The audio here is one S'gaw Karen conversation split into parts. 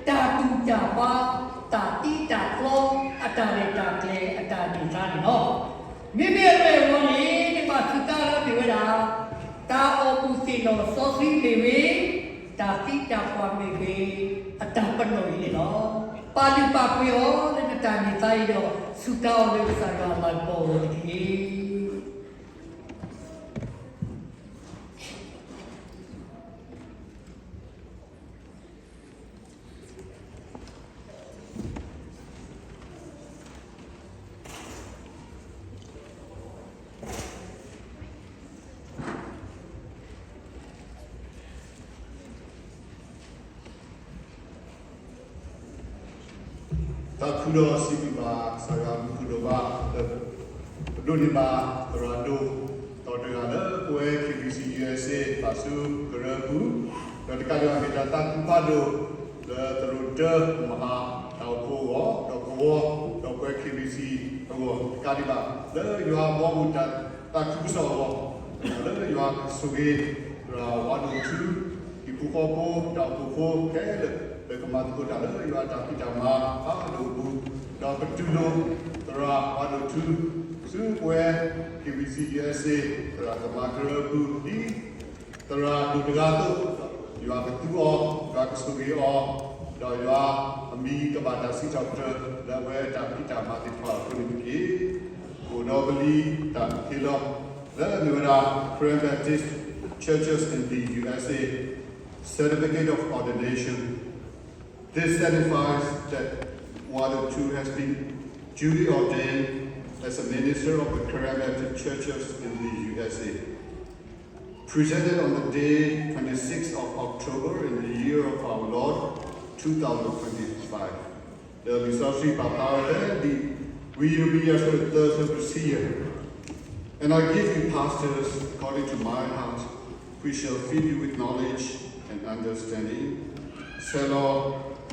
တၢ်တူၢ်တၢ်ပှၤ, တၢ်သံတၢ်ကျီ, အတၢ်ရဲၣ်တၢ်ကျဲၤ, အတၢ်န့ၢ်သါန့ၣ်လီၤ. မ့မ့ၢ်အဂ့ၢ်အဂီၢ်န့ၣ် မ့ၢ်ဘၣ်စူးကါလၢမ့ၢ်ဝဲဒၣ် တၢ်အိၣ်မူသ့ၣ်နီၣ်စီဆှံမ့ၢ်ဂ့ၤ, တၢ်သံတၢ်ပှၢ်မ့ၢ်ဂ့ၤ, အတၢ်ပနီၣ်အံၤန့ၣ်လီၤ. ပာ်လုၢ်ပာ်ပှ့ၤအီၤလၢနတၢ်န့ၢ်သါအံၤဒီး စူးကါအီၤလၢကစၢ်ယွၤအလၤကပီၤအဂီၢ်တက့ၢ်. တၢ်ခူၣ်ဒီးစံးဘျုးဘၣ် ကစၢ်ယွၤမူခိၣ်ဒိၣ်မးလၢ ပဒိးန့ၢ်ဘၣ်သရၣ်ဒိၣ် ဒီးတဂၤလၢပဝဲ KBC USA ဘၣ်ဆူကရၢပူၤ, ဒီးတကးဒံးဘၣ်မ့ၢ်တၢ်သးခုဖးဒိၣ် လၢသရိာ်တၢမဟါ တၢ်အိၣ်ဖှိၣ်အဂီၢ်, ဒီးကဝီၤ, ဒီးပဝဲ KBC အဂီၢ်, တကးဒံးဘၣ် လၢယွၤဘီမုၢ်တၢ်သးခုကစီၣ်အဂီၢ်, လၢယွၤကဆိၣ်ဂ့ၤ သရၣ်ဝါဒိၣ်ထူ ဟံၣ်ဖိဃီဖိ တၢ်အိၣ်ဖှိၣ်ဖိခဲလၢာ် လၢကမၤသကိးတၢ်လၢယွၤအတၢ်ဖံးတၢ်မၤအဖးဒိၣ်အပူၤ, ဒီးပတူၢ်လိာ် သရၣ်ဝါဒိၣ်ထူ ဆူပဝဲ KBC USA သရၣ်သမါကရၢအပူၤ ဒ်သရၣ်ဒိၣ်တဂၤအသိး, ယွၤကသူအီၤ, ယွၤကဆိၣ်ဂ့ၤအီၤ, ဒီးယွၤအမံၤကဘၣ်တၢ်စံးထီၣ်ပတြၢၤ လၢအဝဲအတၢ်ဖံးတၢ်မၤသ့ၣ်တဖၣ်အဃိန့ၣ်တက့ၢ်. အိၣ်ဒီးပလံာ်တၢ်ဟ့ၣ်လီၤ လၢအမ့ၢ်ဝဲဒၣ် Karen Baptist Churches in the U S A Certificate of Ordination. This certifies that Wado Chu has been duly ordained as a minister of the Karen Baptist Churches in the U S A. Presented on the day twenty-sixth of October in the year of our Lord, two thousand twenty-five. ဒီးလံာ်စီဆှံပာ်ဖျါဝဲဖဲ ဝံယံးရမံယၤ အဆၢဒိၣ်သၢ အဆၢဖိတဆံယဲၢ်, And I give you, pastors, according to my heart, which shall fill you with knowledge and understanding. ဆဲးလီၤ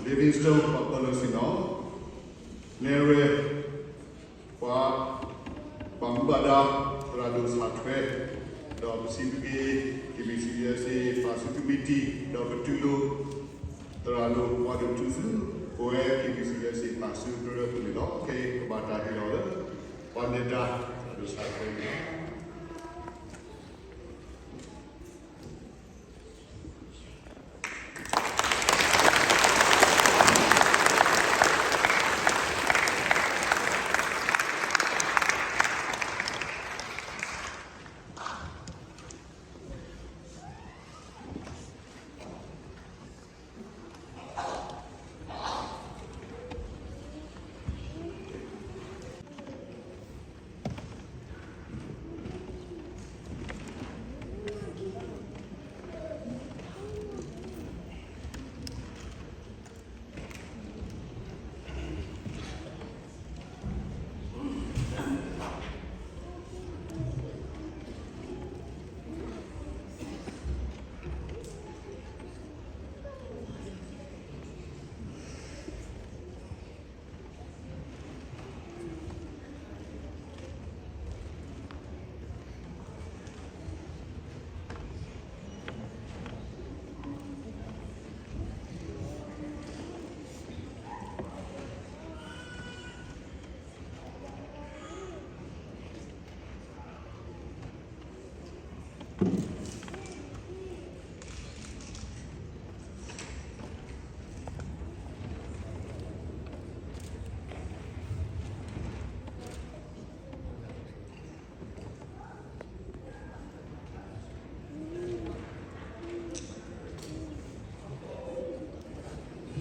Livingstone ပှၤပၢၤလီၢ်ဆ့ၣ်နီၤ, နဲၣ်ရွဲၣ် ပှၤ ပှၤမူဘၣ်ဒါ သရၣ်ဒိၣ်စးထွဲ, ဒီးပစံးဘျုးက့ၤ KBC USA ပာ်ဆူသုမ့ၢ်တံၢ်, ဒီးပတူၢ်လိာ် သရၣ်ဒိၣ်ဝါဒိၣ်ထူဆူ ပဝဲ KBC USA ပာ်ဆူကရၢပူၤန့ၣ်လီၤ. ခဲအံၤ ကဘၣ်တၢ်ဟ့ၣ်လီၤလၢ ပှၤနဲၣ်တၢ် သရၣ်ဒိၣ်စးထွဲန့ၣ်လီၤ.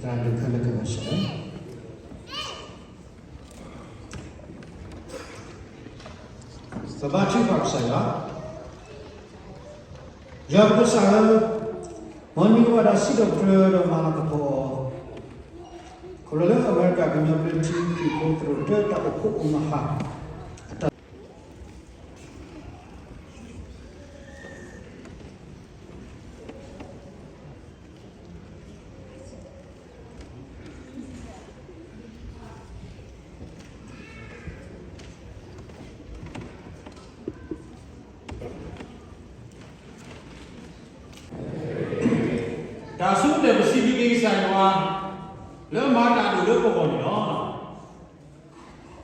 တၢ်ဒုးခဲလၢာ်ကဘၣ်ဆၢ ပဘါထုကဖၣ်ကစၢ်ယွၤ, ယွၤပကစၢ်ဧၢ, မ်နမံၤကဘၣ်တၢ်စံးထီၣ်ပတြၢၤဒီးမၤလၤကပီၤ, ခီဖျိလၢအမဲရကၤကညီဘျၢထံခရံာ်ဖိသရိာ်တၢတၢ်အိၣ်ဖှိၣ်အမဟါ တၢ်ဆိကတၢၢ်ပစံးဘျုး မ့ၢ်ကစၢ်ယွၤ လၢမၤတၢ်ဒိၣ်လၢပဂီၢ်န့ၣ်လီၤ.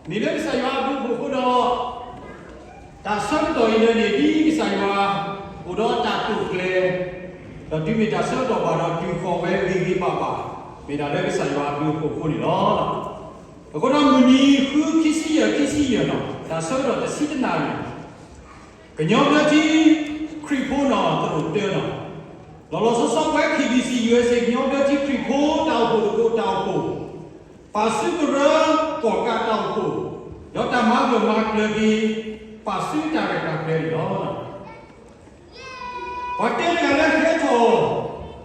မ့ၢ်လၢကစၢ်ယွၤအဘျုးအဖှိၣ်အဃိဒီး တၢ်ဆၢကတီၢ်အံၤန့ၣ်န့ၣ် ဒ်ကစၢ်ယွၤအိၣ်ဒီးတၢ်တိာ်ကျဲၤ, ဒီးတုၤမ့ၢ်တၢ်ဆၢကတီၢ်ဘၣ်ဒီး တုၤဃီၤဝဲဂ့ၤဂ့ၤဘၣ်ဘၣ်, မ့ၢ်ဒၣ်လၢကစၢ်ယွၤအဘျုးအဖှိၣ်အဃိန့ၣ်လီၤ. အဃိဒီးမုၢ်နံၤဃု ခံဆံယဲၢ် ခံဆံယဲၢ်န့ၣ် တၢ်ဆၢကတီၢ်တဆံတနၣ်ရံၣ် ကညီဘျၢထံခရံာ်ဖိန့ၣ် သရိာ်တၢန့ၣ်, လီၤလီၤဆီဆီပဝဲ K B C U S A ကညီဘျၢထံခရံာ်ဖိတၢ်အိၣ်ဖှိၣ်သကိးတၢ်အိၣ်ဖှိၣ်, ပာ်စုကရၢကီၣ်ကးတၢ်အိၣ်ဖှိၣ်, ဒီးတၢ်မၤဂၢၢ်မၤကျၢၤက့ၤ ပာ်စုတၢ်ရဲၣ်တၢ်ကျဲၤန့ၣ်လီၤ. ပှၤတဲတဂၤလၢဟဲထီၣ် လၢမ့ၢ်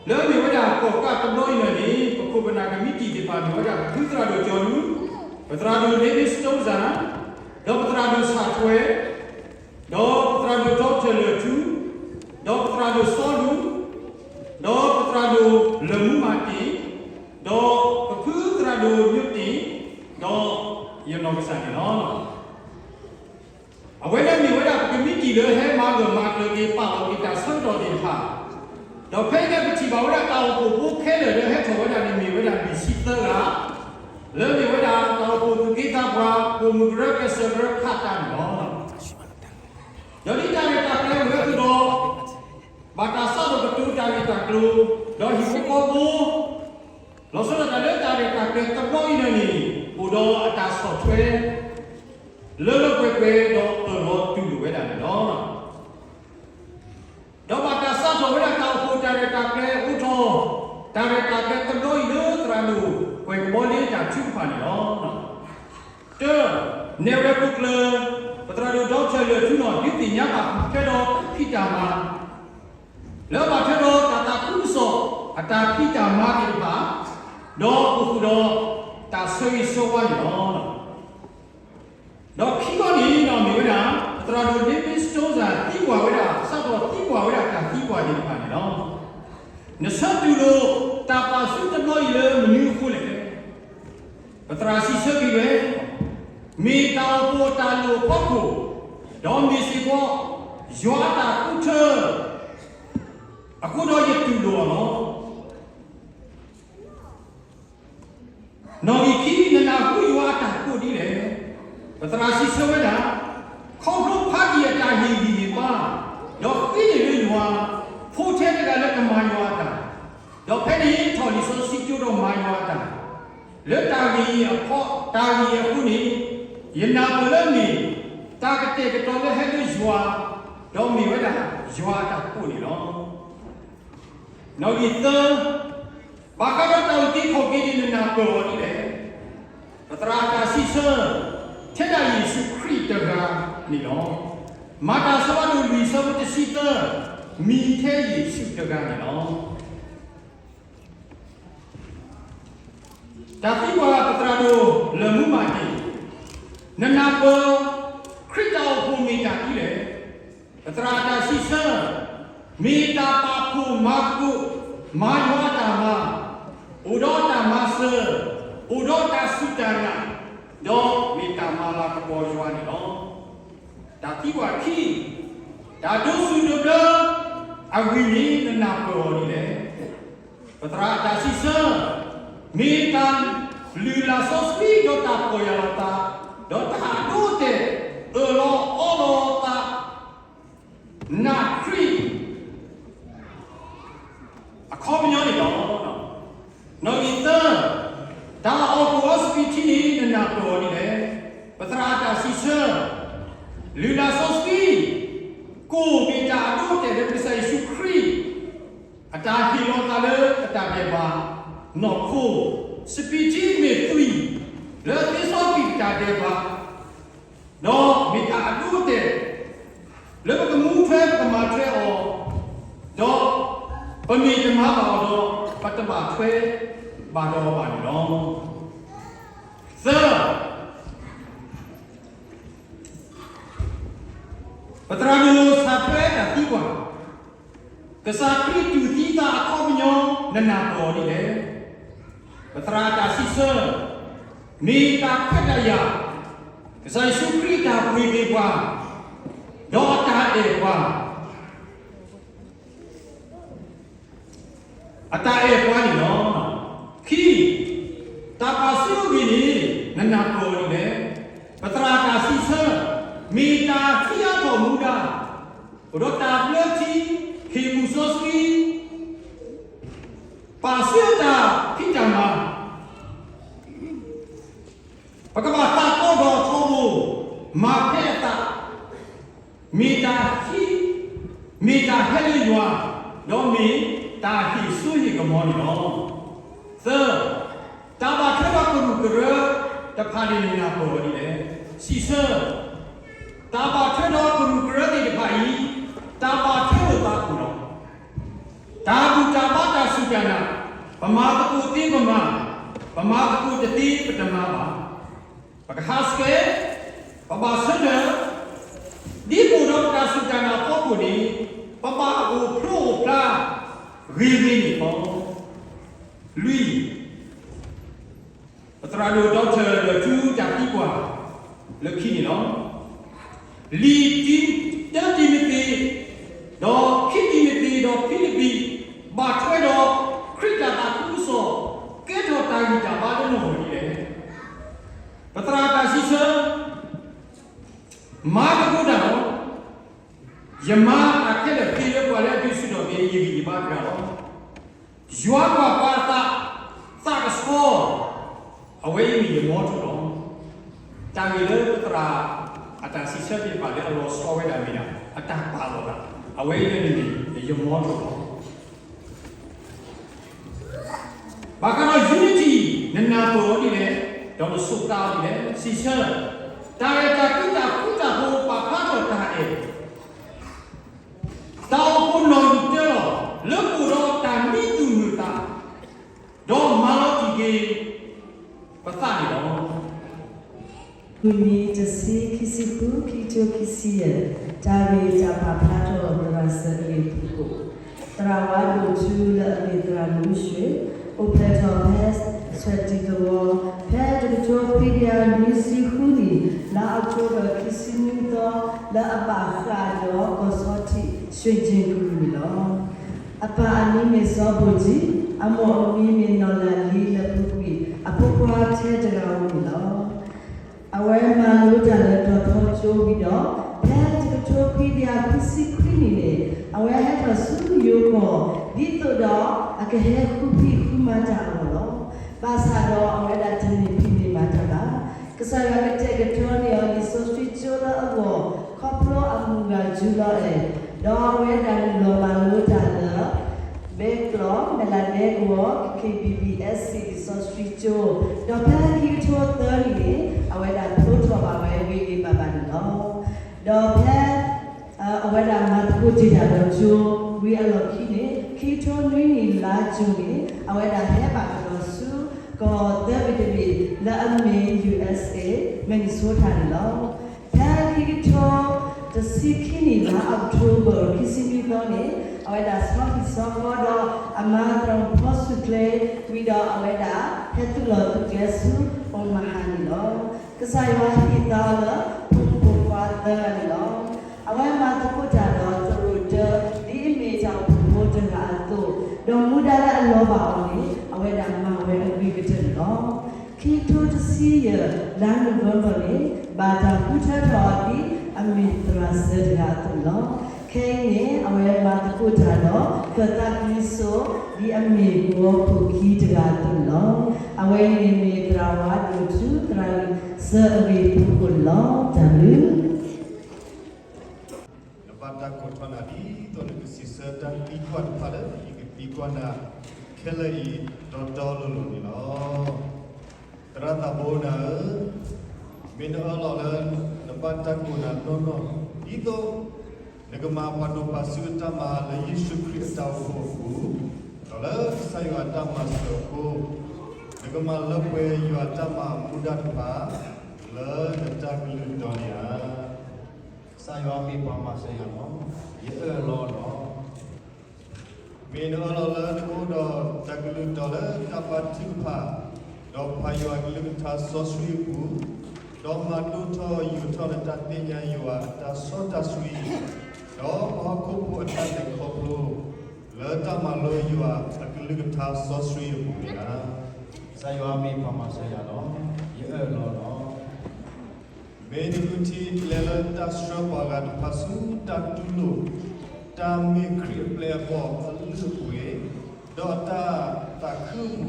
ဝဲဒၣ်ကီၣ်ကးတဘျီအံၤန့ၣ်န့ၣ် ပခိၣ်ပနၢ်ကမံးတံာ်သ့ၣ်တဖၣ်မ့ၢ်ဝဲဒၣ် ပဖုသရၣ်ဒိၣ်ကၠီၤလူ, ပသရၣ်ဒိၣ် David Stone ဒီးပသရၣ်ဒိၣ်ဆၣ်ထွဲ, ဒီးပသရၣ်ဒိၣ် Doctor လၢၢ်ထူ, ဒီးပသရၣ်ဒိၣ်စီလူ, ဒီးပသရၣ်ဒိၣ်လၢၢ်မူမၤတ့ၢ်, ဒီးပဖုသရၣ်ဒိၣ်ညိတ့ၢ်, ဒီးယနီၢ်ကစၢ်န့ၣ်လီၤ. အဝဲန့ၣ်မ့ၢ်ဝဲဒၣ်ပကမံးတံာ်လၢဟဲမၤဂၢၢ်မၤကျၢၤက့ၤ ပာ်လီၤက့ၤတၢ်ဆၢကတီၢ်သ့ၣ်တဖၣ်, ဒီးဖဲအံၤန့ၣ်ပထံၣ်ဘၣ်ဝဲဒၣ်တၢ်အိၣ်ဖှိၣ်ဖိခဲလၢာ်လၢဟဲထီၣ်ဝဲဒၣ်န့ၣ်မ့ၢ်ဝဲဒၣ်လွံၢ်ဆံသၢဂၤ, လၢမ့ၢ်ဝဲဒၣ်တၢ်အိၣ်ဖှိၣ်သူၣ်က့သးပှၢ် ပိာ်မုၣ်ကရၢ ကဲးစၢးကရၢခးတၢ်န့ၣ်လီၤ. ဒီးဒ်တၢ်ရဲၣ်တၢ်ကျဲၤဝဲအသိးဒီး ဘၣ်တၢ်စးထီၣ်ကတိၤတၢ်ဂ့ၢ်တၢ်ကျိၤ, ဒီးဟံၣ်ဖိဃီဖိ လီၤဆီဒၣ်တၢ်လၢတၢ်ရဲၣ်တၢ်ကျဲၤတဘျီအံၤန့ၣ်န့ၣ် အိၣ်ဒီးအတၢ်ဆီၣ်ထွဲ လၢလၢပှဲၤပှဲၤဒီးပၢၢ်လီၤတူၢ်လိာ်ဝဲဒၣ်န့ၣ်လီၤ. ဒီးဘၣ်တၢ်စးထီၣ်ဝဲဒၣ်တၢ်အိၣ်ဖှိၣ်တၢ်ရဲၣ်တၢ်ကျဲၤအိၣ်ထီၣ်, တၢ်ရဲၣ်တၢ်ကျဲၤတဘျီအံၤလၢသရၣ်ဒိၣ်ပှဲၤကဘီလ့တၢ်ထုကဖၣ်န့ၣ်လီၤ. တၢ, နဲၣ်ရွဲၣ်ခိၣ်ကျၢၢ် ပသရၣ်ဒိၣ် Doctor လၢၢ်ထူန့ၣ် ဒုးသ့ၣ်ညါဘၣ်ဃုာ်ထွဲဒီးတၢ်ဖံးတၢ်မၤ လၢအဘၣ်ထွဲဒီးတၢ်သးခုကစီၣ် အတၢ်ဖံးတၢ်မၤသ့ၣ်တဖၣ်, ဒီးအိၣ်ဃုာ်ဒီးတၢ်ဆၢဂ့ၤဆၢဝါန့ၣ်လီၤ. ဒီးခံခီန့ၣ်ဒီးမ့ၢ်ဝဲဒၣ် ပသရၣ်ဒိၣ် David Stone သံကွၢ်ဝဲဒၣ် စးထီၣ်သံကွၢ်ဝဲဒၣ်တၢ်သံကွၢ်သ့ၣ်တဖၣ်န့ၣ်လီၤ. နဆၢတူၢ်လိာ်တၢ်ပာ်စုတဘျီအံၤလၢမနုၤအဃိလဲၣ်. ပသရၣ်စံးဆၢက့ၤဝဲ, မ့ၢ်တၢ်အိၣ်ဖှိၣ်အတၢ်လိၣ်အဖီခိၣ်, ဒီးမ့ၢ်စ့ၢ်ကီး ယွၤအတၢ်ဃုထၢ အဃိဒီးယတူၢ်လိာ်အီၤလီၤ. နီၣ်ဂံၢ်ခံ, နနၢ်ဟူယွၤအတၢ်ကိးဒ်လဲၣ်. ပသရၣ်စံးဆၢဝဲဒၣ်, ခီဖျိဖးတံၢ်အတၢ်ဟ့ၣ်ဂံၢ်ဟ့ၣ်ဘါ, ဒီးဃ့န့ၢ်လၢယွၤ, ဖိထဲတဂၤလၢကမၤယွၤအတၢ်, ဒီးဖဲန့ၣ်ထီၣ်လံာ်စီဆှံကၠိဒီးမၤယွၤအတၢ်, လၢတၢ်ဂ့ၢ်အံၤအဖီ, တၢ်ဂ့ၢ်အံၤအဃိန့ၣ်, ယနၢ်ပၢၢ်လၢမ့ၢ် တၢ်ကတဲာ်ကတီၤလၢဟဲလၢယွၤ, ဒီးမ့ၢ်ဝဲဒၣ်ယွၤအတၢ်ကိးန့ၣ်လီၤ. နီၣ်ဂံၢ်သၢ, ဘၣ်ဃးဒီးတၢ်အုၣ်က့ၤခီၣ်က့ၤန့ၣ် နနၢ်ပၢၢ်အီၤဒ်လဲၣ်. ပသရၣ်အတၢ်စံးဆၢ, ထဲဒၣ်ယ့ၣ်ၡူးခရံာ်တဂၤန့ၣ်လီၤ. မၤတၢ်အဆၢဖးဒိၣ်လွံၢ်ဆၢဖိတဆံသၢ, မံၤထဲယ့ၣ်ၡူးတဂၤန့ၣ်လီၤ. တၢ်သံကွၢ်ပသရၣ်ဒိၣ်လၢၢ်မူမၤတ့ၢ်, နနၢ်ပၢၢ် ခရံာ်တၢ်အိၣ်ဖှိၣ်မ့ၢ်တၢ်ဒ်လဲၣ်. ပသရၣ်အတၢ်စံးဆၢ, မ့ၢ်တၢ်ပာ်ဖှိၣ်မၤသကိး, မၤယွၤအတၢ်မၤ, အိၣ်ဒီးတၢ်မၤစၢၤ, အိၣ်ဒီးတၢ်စူၢ်တၢ်နာ်, ဒီးမ့ၢ်တၢ်မၤလၤကပီၤယွၤန့ၣ်လီၤ. တၢ်သံကွၢ်ခံ, တၢ်ဒိးစူၣ်ဒိးဘျၢအဂ့ၢ်န့ၣ် နနၢ်ပၢၢ်အီၤဒ်လဲၣ်. ပသရၣ်အတၢ်စံးဆၢ, မ့ၢ်တၢ်လုၢ်လၢ်စီဆှံဒီးတၢ်ပီၢ်ယၢ်လီၤသး, ဒီးတၢ်အဒိအတဲာ်အၢၣ်လီၤအီလီၤသး နာ်ခရံာ် အခီပညီန့ၣ်လီၤ. နီၣ်ဂံၢ်သၢ, တၢ်အီၣ်ကူၣ်အီစပံးထံန့ၣ် နနၢ်ပၢၢ်အီၤဒ်လဲၣ်. ပသရၣ်အတၢ်စံးဆၢ, လုၢ်လၢ်စီဆှံ ကိၣ်မ့ၢ်တၢ်အဒိအတဲာ်လၢကစၢ်ယ့ၣ်ၡူးခရံာ် အတၢ်ဟ့ၣ်လီၤသးလၢအတၢ်ဒဲးဘးနီၢ်ခိ, စပံးထံမ့ၢ်သွံၣ် လၢအသ့စီကွံာ်ပတၢ်ဒဲးဘး ဒီးမ့ၢ်တၢ်အဒိအတဲာ် လၢပကမူထွဲပကမၤထွဲအီၤ, ဒီးပမ့ၢ်တမၤဘၣ်အီၤဒီး ပတဘၣ်ထွဲဘၣ်ဒီးအီၤဘၣ်န့ၣ်လီၤ. သၢ, ပသရၣ်ဒိၣ်ဆၣ်ထွဲတၢ်သံကွၢ်, ကစၢ်ခရံာ်တူၢ်သံသးအခီပညီ နနၢ်ပၢၢ်အီၤဒ်လဲၣ်. ပသရၣ်အတၢ်စံးဆၢ, မ့ၢ်တၢ်ခွဲးတၢ်ယာ်, ကစၢ်ယ့ၣ်ၡူးခရံာ်အတၢ်ပှ့ၤက့ၤပှၤ, ဒီးအတၢ်အဲၣ်ပှၤ အတၢ်အဲၣ်ပှၤန့ၣ်လီၤ. တၢ်ပာ်ဆၢအဂ့ၢ်န့ၣ် နနၢ်ပၢၢ်အီၤဒ်လဲၣ်. ပသရၣ်တၢ်စံးဆၢ မ့ၢ်တၢ်ဟံးအါထီၣ်မူဒါ, အိၣ်ဒီးတၢ်ဘျၢထံ, ဟ့ၣ်မုၢ်စီဆှံ, ပာ်ဆၢတၢ်ဖံးတၢ်မၤ ပကဘၣ်သးကိးဒီးထီဘိ, မၤဖဲအသး, မ့ၢ်တၢ်ဟံး, မ့ၢ်တၢ်ဟဲလၢယွၤ, ဒီးမ့ၢ်တၢ်ဟ့ၣ်စိဟ့ၣ်ကမီၤန့ၣ်လီၤ. သၢ, တၢ်ဘၣ်ထွဲဒီးကရူၢ်ကရၢတဖၣ်န့ၣ် နနၢ်ပၢၢ်အီၤဒ်လဲၣ်. စံးဆၢ, တၢ်ဘၣ်ထွဲဒီးကရူၢ်ကရၢသ့ၣ်တဖၣ်အံၤ, တၢ်ဘၣ်ထွဲလိာ်သးအိၣ်လီၤ. တၢ်ဘူၣ်တၢ်ဘါတၢ်စူၢ်တၢ်နာ်, ပမၤသကိးသ့ပမၤ, ပမၤသကိးတသ့ပတမၤဘၣ်. ပကဟးဆှဲး, ပဘၣ်ဆၢထၢၣ်, ဒ်ပအိၣ်ဒီးပတၢ်စူၢ်တၢ်နာ်အဖီခိၣ်န့ၣ်, ပဘၣ်အိၣ်ဖျိအိၣ်ဖျါဂ့ၤဂ့ၤန့ၣ်လီၤ. လွံၢ်, ပသရၣ်ဒိၣ်ဒီထၢၣ်ဒီးထူတၢ်သံကွၢ်လၢခံန့ၣ်လီၤ. လံာ်တံ, တၢတံၤမသ့း, ဒီးခံတံၤမသ့း, ဒီးဖံလံးပံး, ဘၣ်ထွဲဒီးခရံာ်တၢ်သးခုကစီၣ်, ကဲထီၣ်တၢ်ဂံၢ်တၢ်ဘါလၢနဂီၢ်ဒ်လဲၣ်. ပသရၣ်တၢ်စံးဆၢ, မၤသကိးတၢ်လီၤ. ယမၤတၢ်ခဲလၢာ်သ့လၢပှၤလၢအဒုးဆူၣ်ထီၣ်က့ၤယဂံၢ်ယဘါတဂၤလီၤ. ယွၤကွၢ်ပှၤအသး, သးကဆှီ, အဝဲအံၤမ့ၢ်ယမီထိၣ်လီၤ. တၢ်ဂ့ၢ်လၢပသရၣ်အတၢ်စံးဆၢသ့ၣ်တဖၣ်လၢအလီၤဆီဝဲဒၣ်မ့ၢ်ဒၣ် အတၢ်ပာ်လီၤသး, အဝဲအံၤန့ၣ်မ့ၢ်ယမီထိၣ်လီၤ. ဘၣ်ဃးဒီး unity နနၢ်ပၢၢ်အီၤဒ်လဲၣ်, ဒီးနဆိးသးအီၤဒ်လဲၣ်. စံးဆၢ, တၢ်အဲၣ်တၢ်ကွံတၢ်ဃူတၢ်ဖိးပာ်ဖျါထီၣ်တၢ်အဲၣ် တၢ်အိၣ်ဖှိၣ်နီၣ်ဂံၢ်တၢလီၤ, လၢပအိၣ်ဒီးတၢ်မံသူၣ်မုာ်သး, ဒီးမၤလီၤတံၢ်က့ၤပသးန့ၣ်လီၤ. ဂုၢ်နံၤတဆံခံဆံဃု ခံကထိခံဆံယဲၢ်, တၢ်ဂ့ၢ်တၢ်ပာ်ဖျါထီၣ်သရၣ်စၢၤအဂ့ၢ်အဖီခိၣ်, သရၣ်ဝါဒိၣ်ထူလၢအမ့ၢ်သရၣ်မူရွှ့ၣ်, အိၣ်ဖျဲၣ်ထီၣ်ဖဲ ဆွဲၣ်တံၢ်သဝီ, ဖဲတကထိခွံကယၤနွံဆံဃုနံၣ် လါအီးကထိဘၢၣ် ခံဆံနွံသီ လၢအဘၣ်ဃးဒီးကီၢ်ဆီထံး ရွှ့ၣ်ကၠ့ၣ်ကရူၢ်န့ၣ်လီၤ. အပၢ်အမံၤမ့ၢ်စီၤဘိၣ်ကၠံ, အမိၢ်အမံၤမ့ၢ်နီၢ်လၢ်လံလၢပူၤကွံာ် အဖိခွါထဲတဂၤဧိၤန့ၣ်လီၤ. အဝဲမၤလိတၢ်လၢတီၤထီကၠိဝံၤဒီး ဖဲတကထိခွံကယၤခွံဆံခွံနံၣ်န့ၣ် အဝဲဟဲထီၣ်ဆူယိၤကီၢ် ဒ်သိးဒီးအကဟဲဃုဖံးဃုမၤတၢ်အဂီၢ်လီၤ. ဘၣ်ဆၣ်ဒီးအဝဲဒၣ်တန့ၢ်ဖံးန့ၢ်မၤတၢ်ဘၣ်. ကစၢ်ယွၤကတဲာ်ကတီၤန့ၢ်အီၤ လံာ်စီဆှံကၠိလၢအဂီၢ် ခီဖျိအမုၢ်ဂၤယူၤလီၤအဲၣ်, ဒီးအဝဲဒၣ်နုာ်လီၤမၤလိတၢ်လၢ ဘဲကျီၢ် မဲၢ်လးဒဲကဝီၤ KBBSC လံာ်စီဆှံကၠိ, ဒီးဖဲခံကထိသၢနံၣ်န့ၣ် အဝဲဒၣ်ဖျိထီၣ်ဘၣ်ဝဲဂ့ၤဂ့ၤဘၣ်ဘၣ်န့ၣ်လီၤ. ဒီးဖဲ အဝဲဒၣ်မၤသကိးတ့ၢ်တၢ်ဒီးကၠိဝံၤအလီၢ်ခံန့ၣ် ခံကထိနွံနံၣ်လါကၠိန့ၣ် အဝဲဒၣ်ဟဲဘၣ်ကဒီးဆူ ကီၢ်သၢဘ့ၣ်တဘ့ၣ် လၢအမ့ၢ် USA Minnesota န့ၣ်လီၤ. ဖဲခံကထိတဆံခံနံၣ်လါအီးကထိဘၢၣ် ခံဆံနွံသီန့ၣ် အဝဲဒၣ်ဆီဟံၣ်ဆီဃီဒီးအမၤသရိာ်ဖီဆူၣ်ကျဲ ဝံၤဒီးအဝဲဒၣ်ဟဲသုးလီၢ်သုးကျဲဆူ Omaha န့ၣ်လီၤ. ကစၢ်ယွၤဟ့ၣ်သါအီၤလၢ ဖိမုၣ်ဖိခွါသၢဂၤန့ၣ်လီၤ. အဝဲမၤသကိးတၢ်ဒီးတရူးတၢ ဒ်အမ့ၢ်တၢ်အိၣ်ဖှိၣ်ဖိတဂၤအသိး, ဒီးမူဒါလၢအလီၤဘၣ်အီၤန့ၣ် အဝဲဒၣ်မၤဝဲအဂ့ၤကတၢၢ်န့ၣ်လီၤ. ခံကထိတဆံယဲၢ် လါနိၣ်ဝ့ဘၢၣ်န့ၣ် ဘၣ်တၢ်ဃုထၢထီၣ်အီၤဒ်အမ့ၢ်သရၣ်စၢၤတဂၤအသိးန့ၣ်လီၤ. ခဲအံၤန့ၣ် အဝဲမၤသကိးတၢ်ဒီး ကၢၣ်သးကလံၤစိး ဒ်အမ့ၢ်ကဝီၤခိၣ်ခံတဂၤအသိးန့ၣ်လီၤ. အဝဲအံၤန့ၣ်မ့ၢ်သရၣ်ဝါဒိၣ်ထူ သရၣ်စၢၤအဂ့ၢ်အဖီခိၣ်န့ၣ်လီၤ. တၢ်ဘျုး နဘၣ်တၢ်ကိးထီၣ်နၤဒ်သိးနကစံးဆၢတၢ်သံကွၢ်တဖၣ်လၢယကသံကွၢ်နၤခဲလၢာ်အံၤ တီတီလိၤလိၤန့ၣ်လီၤ. သရၣ်သးဘိနၤဧၢ, မ့ၢ်နအၢၣ်လီၤလၢ နဘၣ်တၢ်ကိးနၤနီၢ်နီၢ် ဒ်သိး နကမၤပှၤဒိးပာ်စုအတၢ်မၤလၢယ့ၣ်ၡူးခရံာ်အတၢ်အိၣ်ဖှိၣ်အပူၤ, ဒီးလၢကစၢ်ယွၤအတၢ်မၤစၢၤအဃိ, နကမၤလၢပှဲၤယွၤအတၢ်မၤအမူဒါတဖၣ် လၢနတၢ်ကလုၢ်တီန့ၣ်ဧါ. ကစၢ်ယွၤမ့ၢ်ပှၤမၤစၢၤယၤလီၤ. ယအၢၣ်လီၤလီၤ. မ့ၢ်နအၢၣ်လီၤလၢနကအိၣ်ဒီးတၢ်ကလုၢ်တီလၢတၢ်ဘါထုကဖၣ်, ဒီးပာ်ယွၤအကလုၢ်ကထါစီဆှံအပူၤ, ဒီးမၤဒိၣ်ထီၣ်ယိာ်ထီၣ်နတၢ်သ့ၣ်ညါယွၤအတၢ်စီတၢ်ဆှံ, ဒီးပှၤဟီၣ်ခိၣ်ဖိအတၢ်လဲၤခီဖျိ လၢတၢ်မၤလိယွၤအကလုၢ်ကထါစီဆှံအပူၤန့ၣ်ဧါ. ကစၢ်ယွၤမ့ၢ်ပှၤမၤစၢၤယၤလီၤ. ယအၢၣ်လီၤလီၤ. မ့ၢ်နဃုထံကျဲလၢတၢ်ဆှၢပှၤဂၤတဖၣ်ဆူတၢ်တူၢ်လိာ် တၢ်မ့ၢ်ခရံာ်အပျဲၢ်အဘီၣ်အလုၢ်အပှ့ၤ, ဒီးအတၢ်သးခုအပူၤ,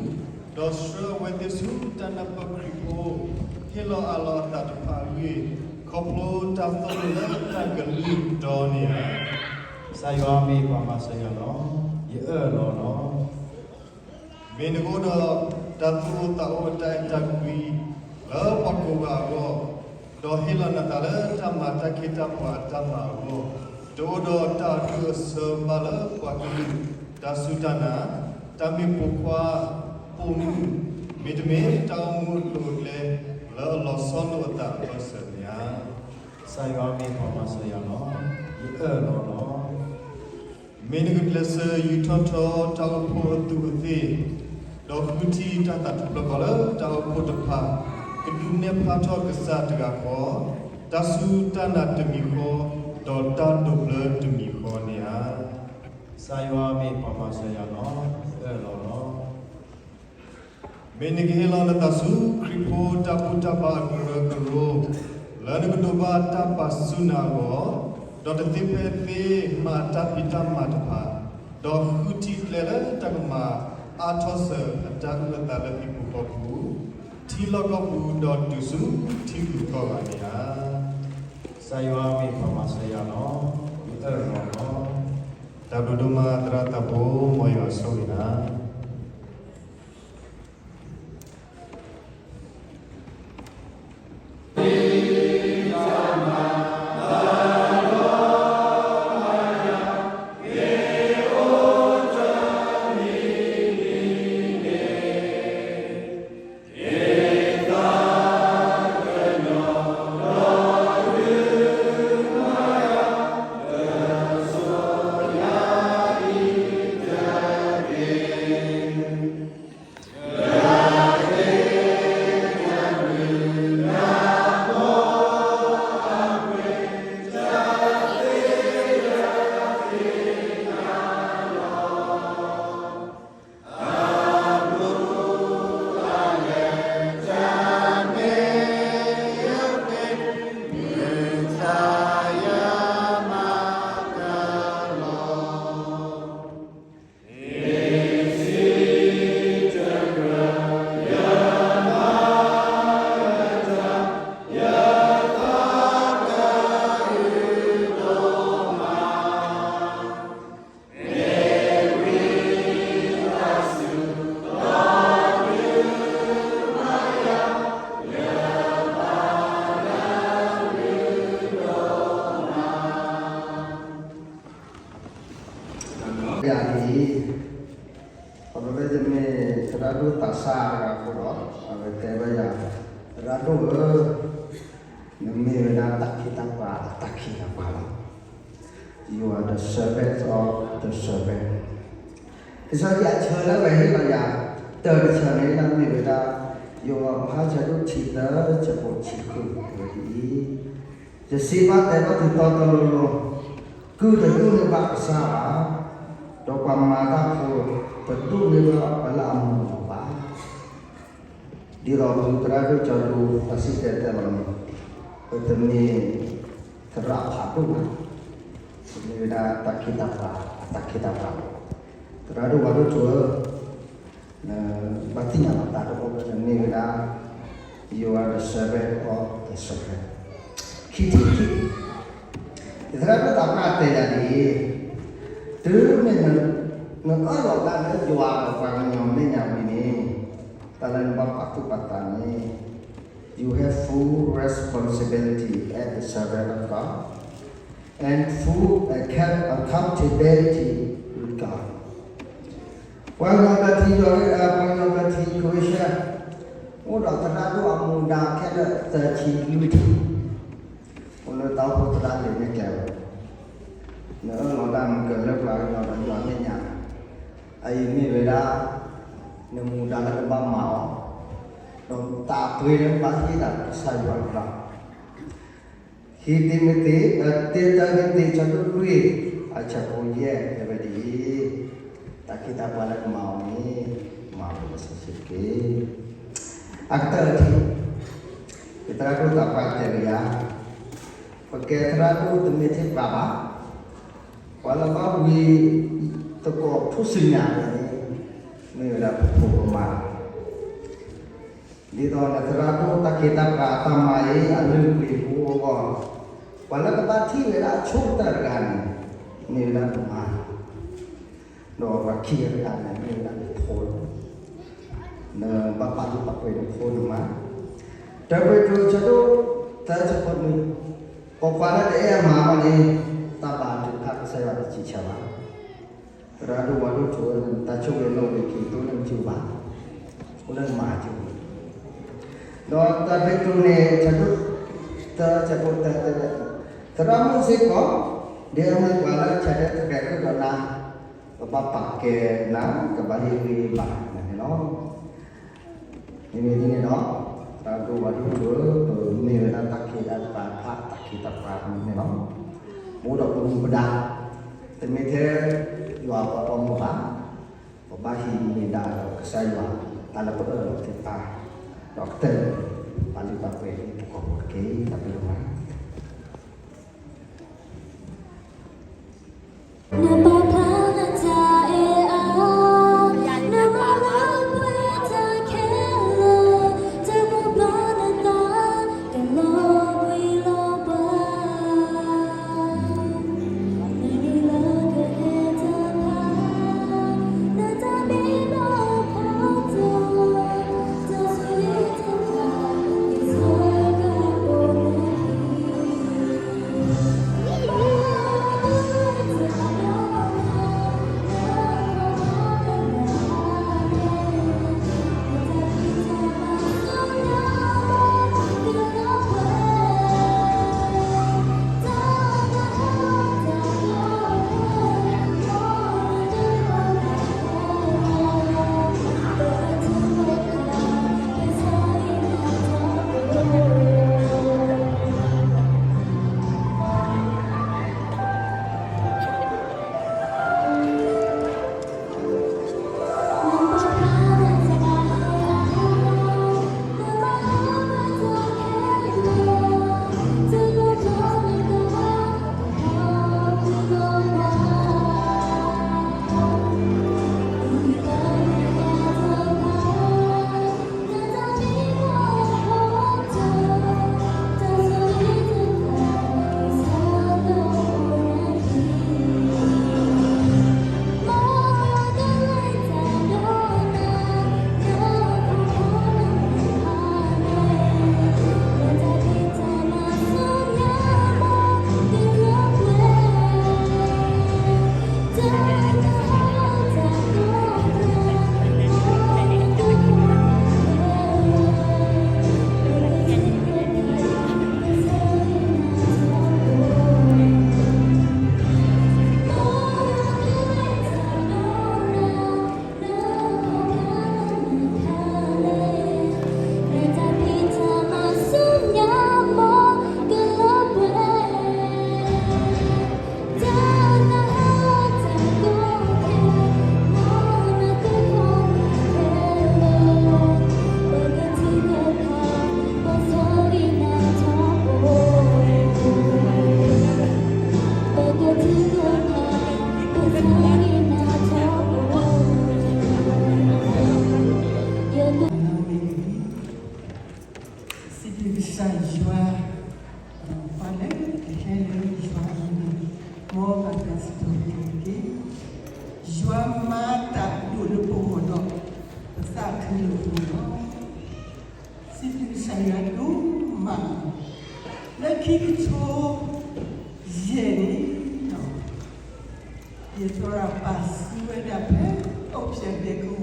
ဒီးဆှၢအဝဲသ့ၣ်ဆူတၢ်နၢ်ပၢၢ်ခရံာ်ဖိ, ဟ့ၣ်လီၤအးလီၤအသးတဖၣ်အဂ့ၢ်, ခီဖျိတၢ်သိၣ်လိလၢတၢ်ကလုၢ်တီန့ၣ်ဧါ. ကစၢ်ယွၤမ့ၢ်ပှၤမၤစၢၤယၤလီၤ. ယအၢၣ်လီၤလီၤ. မ့ၢ်နကအိၣ်ဒီးတၢ်သူၣ်အိၣ်သးအိၣ်အတၢ်အဲၣ်တၢ်ကွံ လၢပှၤကိးဂၤအဂီၢ်, ဒီးဟ့ၣ်လီၤနသးလၢတၢ်မၤတၢ်ခ့တၢ်ပှၤအတၢ်မၤအဂီၢ်, တအိၣ်ဒီးတၢ်အဒူၣ်အဆၢဘၣ်လၢပှၤကလုာ်, တၢ်စူၢ်တၢ်နာ်, တၢ်မ့ၢ်ပိာ်ခွါပိာ်မုၣ်, မ့တမ့ၢ်တၢ်အိၣ်မူအကျိၤအကျဲ လၢအလီၤဆီလိာ်အသးအဘၢၣ်စၢၤန့ၣ်ဧါ. ကစၢ်ယွၤမ့ၢ်ပှၤမၤစၢၤယၤလီၤ. ယအၢၣ်လီၤလီၤ. မ့ၢ်နကကျဲးစၢးယူးထီၣ်ထီတၢ်အိၣ်ဖှိၣ်အသူးအသ့ၣ်, ဒီးဃုထံၣ်တၢ်သးတဖျၢၣ်ဃီလၢတၢ်အိၣ်ဖှိၣ်တဖၣ်, ကဒုးနဲၣ်ဖျါထီၣ်ကစၢ်တဂၤဃီ, တၢ်စူၢ်တၢ်နာ်တမံၤဃီ, ဒီးတၢ်ဒိးဘျၢတမံၤဃီန့ၣ်ဧါ. ကစၢ်ယွၤမ့ၢ်ပှၤမၤစၢၤယၤလီၤ. ယအၢၣ်လီၤလီၤ. မ့ၢ်နကဟ့ၣ်လီၤနသးဆူခရံာ်ဖိတၢ်ဘူၣ်တၢ်ဘါအကရၢကရိ, လၢနကဒိးဘၣ်တၢ်ပာ်ဆူၣ်နၤအဂီၢ်, ဒီးတသ့ဖဲသ့မၤတၢ်ဖံးတၢ်မၤတဖၣ်, ဒီးဃုထံၣ်ကျဲလၢတၢ်ကမၤအါထီၣ်စၢၤအတၢ်အုၣ်အသးလၢဟံၣ်ပူၤဃီပူၤ, ထံလီၢ်ကီၢ်ပူၤဒီးတုၤဆူထံဂုၤကီၢ်ဂၤန့ၣ်ဧါ. ကစၢ်ယွၤမ့ၢ်ပှၤမၤစၢၤယၤလီၤ. ယအၢၣ်လီၤလီၤ. တၢ်ဘျုးဒိၣ်မး သရၣ်သးဘိ မ်ယွၤဆိၣ်ဂ့ၤနၤ.ယၤန့ၣ် ခီဖျိလၢယမ့ၢ်သရၣ်ဒိၣ်သးစၢ်တဂၤအဃိဒီး အဝဲတဲဘၣ်ယၤ, သရၣ်ဒိၣ်ဧၢ, နမ့ၢ်ဝဲဒၣ်တၢ်ခ့တၢ်ပှၤအတၢ်ခ့တၢ်ပှၤလီၤ. You are the servant of the servant. ကစၢ်ယွၤအဆၢလၢအဝဲဟ့ၣ်လီၤယၤ တၢ်တဆၢန့ၣ် မ့ၢ်ဝဲဒၣ် ယိၤဟၣ်အဆၢဒိၣ်တဆံသၢ ဆၢဖိတဆံဃု တဲဝဲဒ်အံၤ, ယစံးဘၣ်တဲဘၣ်သုတီတီလိၤလိၤ, ကုၢ်တဒူၣ်န့ၢ်ဘၣ်ကစၢ်ဘၣ်, ဒီးပှၤမၤတၢ်ဖိတဒူၣ်န့ၢ်ဘၣ်ပှၤလၢအမူအီၤဘၣ်. ဒ်သိးပသရၣ်ဒိၣ်ကၠီဒိ တၢ်စံၣ်တဲၤတဲလီၤန့ၣ်, ပတမ့ၢ်သရၣ်ဖးဒိၣ်ဘၣ်, ပမ့ၢ်ဝဲဒၣ်တၢ်ခ့တၢ်ပှၤ တၢ်ခ့တၢ်ပှၤလီၤ. သရၣ်ဒိၣ်ဝါဒိၣ်ဆိၣ်ဧၢ, နဘၣ်သ့ၣ်ညါလီၤတၢ်ဒိၣ်အိၣ်လၢနမ့ၢ်ဝဲဒၣ် You are the servant of the servant. ခံထံၣ်ခံ, ယသရၣ်ဒိၣ်သးပှၢ်တဲယၤဒ်အံၤ, တုၤမ့ၢ်နအၢၣ်လီၤတၢ်လၢယွၤဒီးပှၤကညီမဲာ်ညါဝံၤန့ၣ်, တၢ်လၢနဘၣ်ပာ်သူၣ်ပာ်သးန့ၣ်, you have full responsibility as the servant of God and full account- accountability with God. ပှၤကညီဘျၢထံယွၤ, ပှၤကညီဘျၢထံကရ့ၣ်ၡၢၣ်, အိၣ်ဒီးသရၣ်ဒိၣ်အမူဒါခဲလၢာ်သၢဆံလွံၢ်ထံၣ်, အိၣ်လၢတၢ်အိၣ်ဖှိၣ်သရၣ်လံာ်မ့ၢ်ကဲဝဲ, နအၢၣ်လီၤတၢ်မုၢ်ကလၢပှၤကညီဒီးယွၤမဲာ်ညါ, အအံၤမ့ၢ်ဝဲဒၣ် နမူဒါလၢနဘၣ်မၤအီၤ, ဒီးတၢ်ပှ့ၤလၢနဘၣ်ဟ့ၣ်သးဒီးကစၢ်ယွၤန့ၣ်လီၤ. ခံတံၤမသ့း, တံၤမသ့း ဆၢဒိၣ်လွံၢ် အဆၢဖိယဲၢ် တဲဝဲဒ်အံၤ, တၢ်ခ့တၢ်ပှၤလၢနမၤအီၤန့ၣ်, မၤအီၤလၢစီဆှံတက့ၢ်. အကတၢၢ်ထံၣ်, ယသရၣ်ဒိၣ်သးပှၢ်တဲလၢယၤ, ပကဲသရၣ်ဒိၣ်တမ့ၢ်ထဲပှၤဘၣ်, ပှၤလၢဘၣ်ဝံသကိးထူၣ်စုညါန့ၣ် မ့ၢ်ဝဲဒၣ်ပဖိပမါ, ဒ်သိးလၢသရၣ်ဒိၣ်တၢ်ခ့တၢ်ပှၤတၢ်မၤအံၤ အလုၢ်အပှ့ၤဖိအဂီၢ်, ပှၤလၢကဘၣ်ထံၣ်ဝဲဒၣ်အဆိကတၢၢ်တဂၤန့ၣ် မ့ၢ်ဝဲဒၣ်ပမါ ဒီးပှၤခံဂၤတဂၤန့ၣ် မ့ၢ်ဝဲဒၣ်ပဖိ, နဘၣ်ပာ်လုၢ်ပာ်ပှ့ၤနဖိနမါ, တၢပ့းတရူးဆၢဒိၣ်သၢဆၢဖိနွံ, ပိာ်ခွါလၢတအဲၣ်အမါအဂီၢ်န့ၣ် တၢ်ဘါထုကဖၣ်ကစၢ်ယွၤတစံးဆၢဘၣ်. သရၣ်ဒိၣ်ဝဲဒိၣ်ဆိၣ်ဝဲ တၢ်ဆိၣ်ဂ့ၤနီၣ်ဂ့ၤက့ၤ တအိၣ်လၢနစုဘၣ်, အိၣ်လၢနမါစု, ဒီးတၢပ့းတရူးန့ၣ် ဆၢဒိၣ်သၢဆၢဖိတၢတဲဝဲ, သရၣ်မုၣ်စ့ၢ်ကီး ဒ်အမ့ၢ်ပှၤလၢအဆဲးတဲတြဲၤဃုာ်ဒီးနၤ, ကဘၣ်ပာ်ကဲနၤ ကဘၣ်ဟ့ၣ်ဂံၢ်ဘါနၤန့ၣ်လီၤ. မ့မ့ၢ်ဒ်န့ၣ်ဒီး သရၣ်ဒိၣ်ဝဲဒိၣ်ဆိၣ်ဝဲ ပမ့ၢ်ဝဲဒၣ်တၢ်ခ့တၢ်ပှၤဖး တၢ်ခ့တၢ်ပှၤမ့ၢ်န့ၣ်လီၤ. မ့ၢ်ဒီးပမူပဒါ တမ့ၢ်ထဲယွၤပှၤပိာ်မုၣ်ဘၣ်, ပဘၣ်ဟံးန့ၢ်ဒၣ်ဒီးကစၢ်ယွၤ တၢ်လၢပအၢၣ်လီၤသ့ၣ်တဖၣ်, ဒီးကတၢၢ် ပာ်လုၢ်ပာ်ပှ့ၤပကီၢ်ဖိတက့ၢ်. တၢ်ဘျုးမး. စံးဘျုးကစၢ်ယွၤ, ပှၤလၢကဟဲလၢယွၤအအိၣ်န့ၣ် မ်ဘၣ်တၢ်စံးထီၣ်ပတြၢၤတက့ၢ်. ယွၤမၤတၢ်ဒိၣ်လၢပဂီၢ်ဒီး ပသးခုလၢပဂီၢ်လီၤ. စံးဘျုးကစၢ်ယွၤဒိၣ်မး, လၢခံကထိယဲၢ်န့ၣ် ယသရၣ်ပာ်စုဝဲဒၣ်ဖဲအိၣ်ဖျဲၣ်ဒဲးကဝီၤ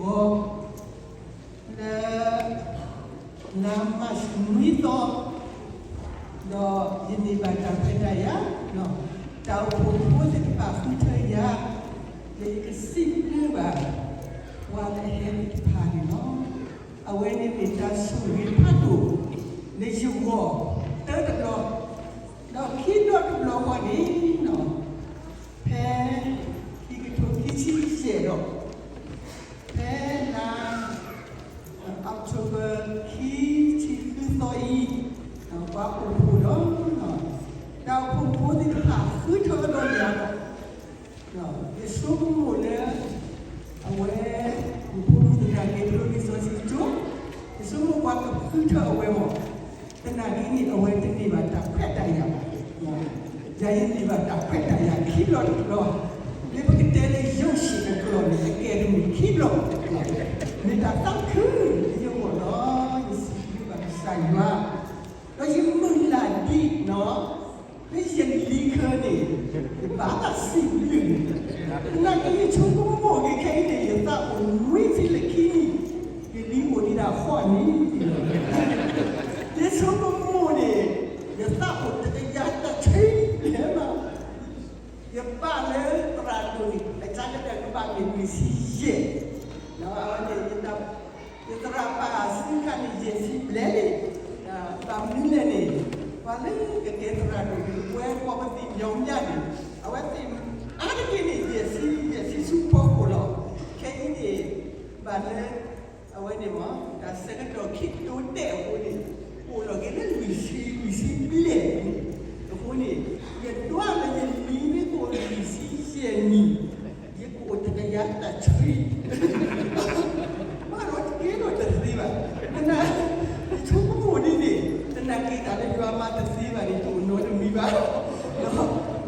လၢ လါမၢ်ၡးနွံသီ, ဒီးယန့ၢ်ဘၣ်တၢ်ခွဲးတၢ်ယာ်, တၢ်အိၣ်ဖှိၣ်ဖိသ့ၣ်တဖၣ်ဃုထၢယၤ, ဒီးယကစံးဘျုးဘၣ် ပှၤလၢအဟဲသ့ၣ်တဖၣ်န့ၣ်လီၤ. အဝဲန့ၣ်မ့ၢ်တၢ်ဆိၣ်ဂ့ၤဖးဒိၣ်လၢယဂီၢ် တၢတဘျီ, ဒီးခံဘျီတဘျီဃီန့ၣ် ဖဲခံကထိခံဆံယဲၢ်ဒီး ဖဲလါ October ခံ ပှၤအိၣ်ဖှိၣ်ဒီး တၢ်အိၣ်ဖှိၣ်ဖိသ့ၣ်တဖၣ်ဃုထၢဒီးယၤ, ယဆိကမိၣ်လၢ အဝဲ မုၢ်ဖိမုၢ်သနာ်က့ ဖျိလံာ်စီဆှံကၠိ, ယဆိကမိၣ်ပှၤကဃုထၢအဝဲမး, သနာ်က့န့ၣ် အဝဲတန့ၢ်ဘၣ်တၢ်ခွဲးတၢ်ယာ်ဘၣ်. ယၤယန့ၢ်ဘၣ်တၢ်ခွဲးတၢ်ယာ်ခံဘျီတဘျီ, လၢပကတဲလၢယိၤၡ့အကျိာ်န့ၣ် အကဲတမံၤခံဘျီ, မ့ၢ်တၢ်သးခု, ယဂီၢ်လီၤ, ယစံးဘျုးဘၣ်ကစၢ်ယွၤ, ဒီးယမုၢ်လၢ်ဒ်နီၤ လၢယလံၤခၢန့ၣ် ယဘၣ်သးစံးဘျုး, သနာ်က့ယဆိကမိၣ်က့ၤခဲအံၤန့ၣ် ယသးအိၣ်နွံဆံလၢခံနံၣ်, ယလံၤအိၣ်ဒံးဒၣ်ဃိးနံၣ်, ယဆိကမိၣ်န့ၣ် ယသးအိၣ်တကယၤတဆံဘျဲၣ်လီၤ, ယပာ်လၢသရၣ်ဒိၣ်န့ၣ် အကါကတၢၢ်ကဘၣ်မ့ၢ်နွံဆံယဲၢ်, အဝဲန့ၣ် ယသရၣ်ပာ်စုခါန့ၣ် ယဲၢ်ဆံဘျဲၣ်န့ၣ်, ဘၣ်မနုၤလဲၣ်န့ၣ် ပှၤလၢကကဲသရၣ်ဒိၣ်န့ၣ် ပဝဲပှၤပသ့ၣ်ညါညါန့ၣ် အဝဲသ့ၣ်အါတက့ၢ်န့ၣ် ယဲၢ်ဆံ ယဲၢ်ဆံဆူဖီခိၣ်လီၤ. ခဲအံၤန့ၣ် ဘၣ်လၢ အဝဲန့ၣ်မ့ၢ် တၢ်ဆၢကတီၢ်ခံတိၤဒဲးအဃိန့ၣ် အိၣ်လီၤက့ၤလၢလွံၢ်ဆံ လွံၢ်ဆံဘျဲၣ်န့ၣ်, အဃိန့ၣ် ယဒွးလၢယလံၤမ့ၢ်ကအိၣ်လွံၢ်ဆံယဲၢ်နံၣ် ယကအိၣ်တကယၤတဆံ, ဘၣ်ဒီးတကဲထီၣ်တသ့ဘၣ်, သနာ် ယဆိကမိၣ်ဒ်န့ၣ် သနာ်က့တၢ်လၢယွၤမၤတသ့ဘၣ်န့ၣ် တအိၣ်နီတမံၤဘၣ်,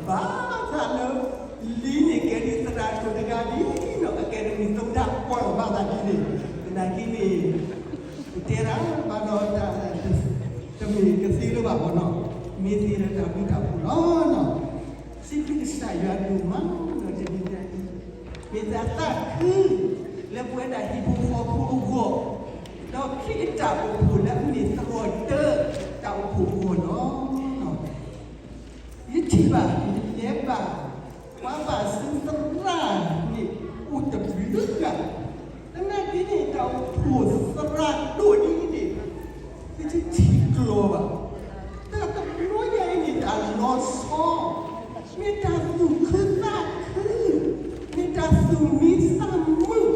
ဘၣ်ဆၣ်လၢ လံၤန့ၣ်ကဲဒ်သရၣ်ဒိၣ်တဂၤဒ်နီၤ အကဲတမံၤသဒၣ်ပှၢ်လီၤဘၣ်သးဒ်န့ၣ်, သနာ်က့န့ၣ် ပတဲဒၣ်ဘၣ်ဒီးတၢ် တမ့ၢ်ကသ့လၢၤဘၣ်ဘၣ်နီၤ, မ့ၢ်သ့လၢတၢ်ဘျုးတၢ်ဖှိၣ်လီၤ. စံးဘျုးကစၢ်ယွၤဒိၣ်မးလီၤတနံၤညါအံၤ, မ့ၢ်တၢ်သးခု လၢပဝဲဒၣ်ဟံၣ်ဖိဃီဖိအဂီၢ်, ဒီးခရံာ်အတၢ်အိၣ်ဖှိၣ်လၢအမ့ၢ်သရိာ်တၢတၢ်အိၣ်ဖှိၣ်အဂီၢ်လီၤ. ယထံၣ်ဘၣ် ယလဲၤဘၣ် ပှၤဘၣ်စုသရၣ်န့ၣ် အိၣ်တဘျုးဂၤ, သနာ်က့န့ၣ် တၢ်အိၣ်ဖှိၣ်သရၣ်ဒိၣ်ဒ်အံၤန့ၣ် တထံၣ်ကျီၤဘၣ်. တၢ်တဘျီညါအံၤန့ၣ် တၢ်လီၤဆီ မ့ၢ်တၢ်သူၣ်ခုသးခု, မ့ၢ်တၢ်သူၣ်မံသးမုာ်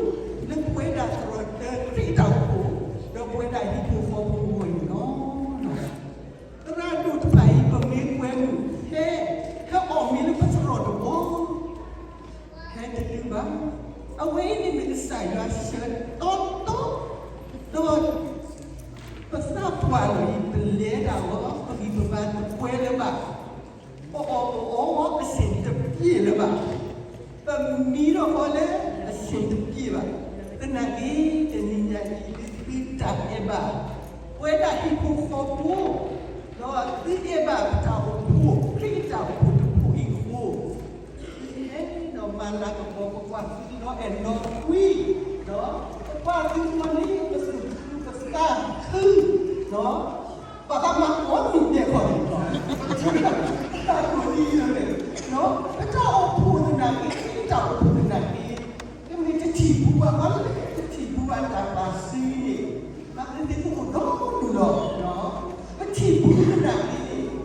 လၢပဝဲဒၣ်သရိာ်တၢခရံာ်အတၢ်အိၣ်ဖှိၣ် ဒီးပဝဲဒၣ်ဟံၣ်ဖိဃီဖိအဂီၢ်န့ၣ်လီၤ. သရၣ်ဒိၣ်တဖၣ်အံၤ ပမ့ၢ်ကွဲမုာ် ဟဲ ဟဲအီၣ်မ့ၤလၢပသရိာ်တဘီ ဟဲတတုၤဘၣ်. အဝဲအံၤန့ၣ်မ့ၢ်ကစၢ်ယွၤဆှၢတီတီ ဒီး ပသးပှၢ်လီၤအံၤ ပလဲၤတၢ်အီၤ ပဂံၢ်ပဘါတပှဲၤလၢၤဘၣ်. ပအီၣ်ပအီအီၤအဆ့ၣ်တပျ့ၤလၢၤဘၣ်. ပမံဒီးအီၤလၢအဆ့ၣ်တပျ့ၤဘၣ်. သနာ်က့ တနံၤညါအံၤ ဒ်သုတၢ်အဲၣ်ဘၣ် ပဝဲဒၣ်ဟံၣ်ဖိဃီဖိ ဒီးသုအဲၣ်ဘၣ်ပတၢ်အိၣ်ဖှိၣ် ခရံာ်အတၢ်အိၣ်ဖှိၣ်တဖှိၣ်အံၤအဃိ သုဟဲဒီးမၤလၤကပီၤ ပကွၢ်သုဒီးအဲၣ်လီၤကွံ ဒီးပကွၢ်သုဒီးန့ၣ် ပသူၣ်ခုပသးခု ဒီး ပသးမၤအီၤန့ၣ်ဒဲးခီန့ၣ်လီၤ. တၢ်ဒိၣ်ဒ်အံၤန့ၣ် ပတၢ်အိၣ်ဖှိၣ်သနာ်က့ ပတၢ်အိၣ်ဖှိၣ်သနာ်က့ ကမ့ၢ်တထံၣ်ဘူးဘၣ် ပှၤလၢတထံၣ်ဘူးဘၣ်တၢ်ပာ်စုန့ၣ် ဘၣ်သ့ၣ်သ့ၣ်ကအိၣ်ဒီဒူၣ်လီၤ. ပထံၣ်ဘူးသနာ်က့န့ၣ် ပအိၣ်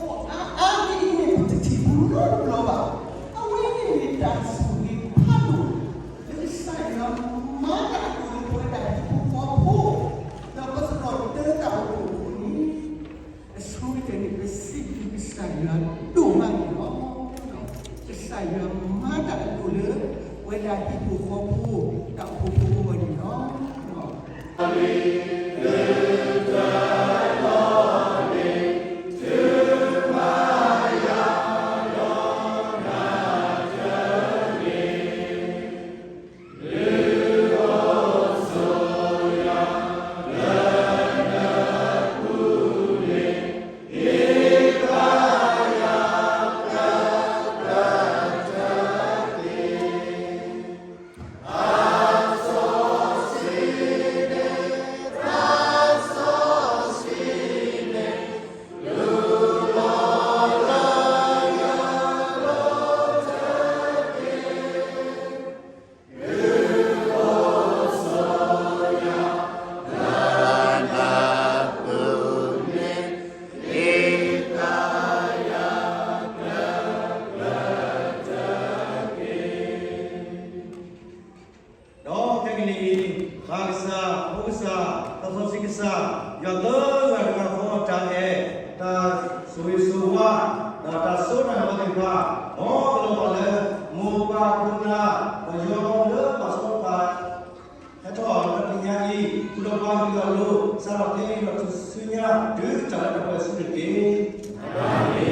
အါအါဒ်အံၤန့ၣ် ပတထံၣ်ဘူးနီတဘျီဘၣ်. အဝဲန့ၣ်မ့ၢ်တၢ်ဆိၣ်ဂ့ၤဖးဒိၣ် လၢကစၢ်ယွၤမၤတၢ်အဒိၣ်လၢပဝဲဒၣ်ဟံၣ်ဖိဃီဖိ ဒီးပသရိာ်တၢတၢ်အိၣ်ဖှိၣ်အဃိန့ၣ် အဆိကတၢၢ်န့ၣ် ပစံးဘျုးကစၢ်ယွၤဒိၣ်မးန့ၣ်လီၤ. ကစၢ်ယွၤမၤတၢ်အဒိၣ်လၢ ပဝဲဒၣ်ဟံၣ်ဖိဃီဖိ တၢ်အိၣ်ဖှိၣ်ဖိအဂီၢ်န့ၣ်လီၤ. ဒီးခဲကနံၣ်အံၤ ပၢ်ကစၢ်, ဖိကစၢ်, သးစီဆှံကစၢ်, ယွၤလၢဂၤတဂၤဃီအတၢ်အဲၣ်, ဆိၣ်ဂ့ၤဆိၣ်ဝါ ဒီးတၢ်စိတၢ်ကမီၤသ့ၣ်တဖၣ် မ်ကလီၤဘၣ်လၢ မိၢ်ပၢ်ခိၣ်နၢ် ပှၤယွၤလၢပာ်စီပာ် ဟဲထီၣ်လၢတနံၤညါအံၤ ဃုာ်ဒီးပှၤကလုာ်အလိၤ စးထီၣ်ဖဲအံၤဒီးတုၤဆူညါ တုၤတၢ်လၢတၢ်ပှဲၤဆူန့ၣ်တက့ၢ်.